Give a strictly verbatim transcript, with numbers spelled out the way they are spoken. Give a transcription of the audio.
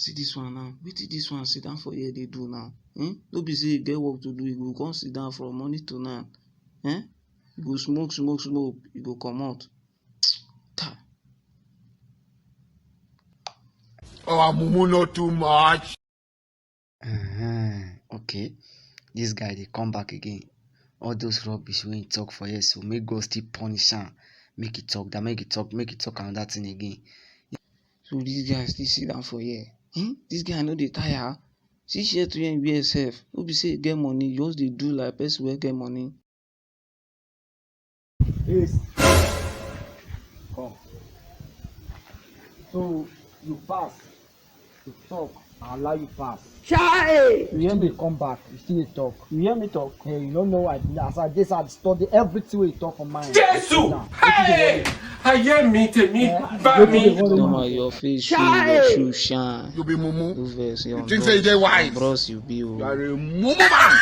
See this one now. Wetin this one sit down for here dey do now? Hmm? No be say you get work to do, you go come sit down from morning to night. Eh? You go smoke, smoke, smoke, you go comot. Kai. Our mumu not too much. Uh-huh. Okay, this guy dey come back again. All those rubbish wey he talk for here, so make God still punish am. Make he talk that, make he talk, make he talk another thing again. So this guy still sit down for here. Hmm? This guy no dey tire. See shirt wey him wear sef. No be say he get money, he just dey do like person wey get money. Yes. Come. So you pass to talk, I allow you pass. Chai! You hear me come back, you still dey talk. You hear me talk? Hey, you don't know what, as I just had study everything wey you talk for mine. Jésù! Hey! Ayé mi, tèmi, bá mi. No, my, your face show, your shoe shine. You be mumu. No vex, your You think say you dey wise? Bros, you be You o. are a mumu man.